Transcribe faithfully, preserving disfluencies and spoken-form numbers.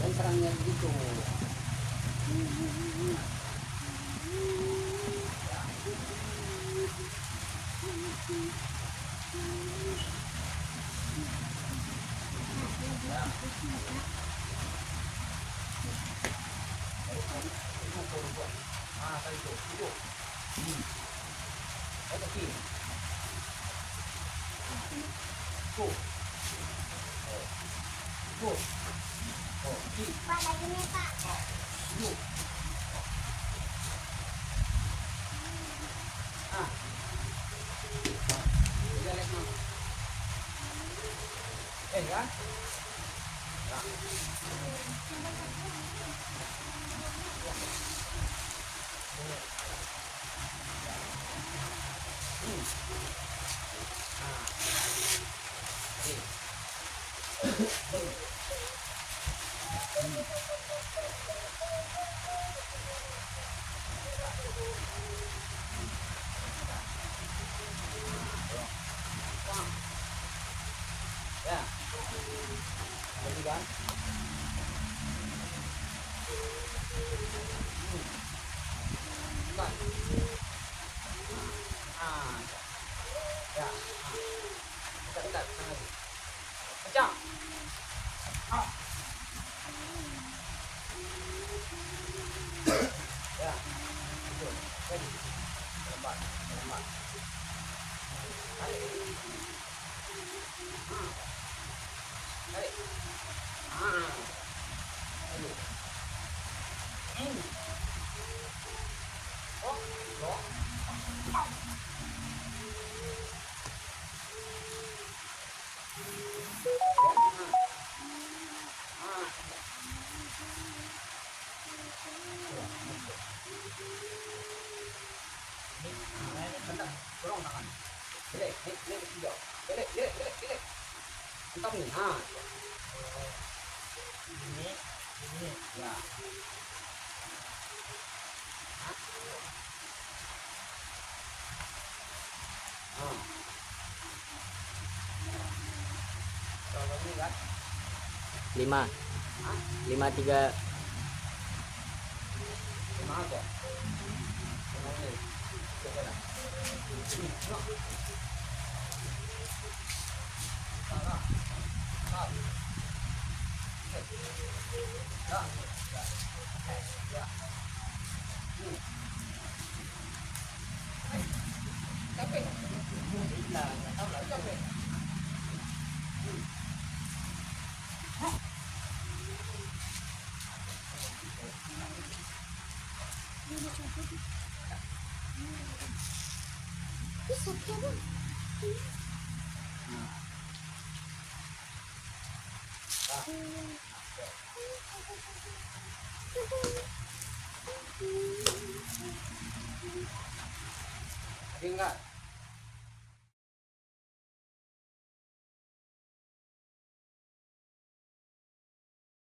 Dan terangnya begitu. Ya. Jadi kan? Empat. Ah. Ya. Ah. Bentar, bentar, bentar lagi. Kencang. Ah. Ya. Betul. Lagi. Lambat, lambat. Tarik. Ah. Tarik. Ah. Ayo. Hmm. Oh, oh. Ini, nah, ini, bentar. Dorong tangan. Belek, belek, belek, belek. Belek, belek, belek, belek. Entah ni, ha. Ini, ini. Ya. Ha? Ha. Berapa menit, Rat? Lima. Ha? Lima tiga. Lima aja. Lima menit. Oke, dah. Tinggal.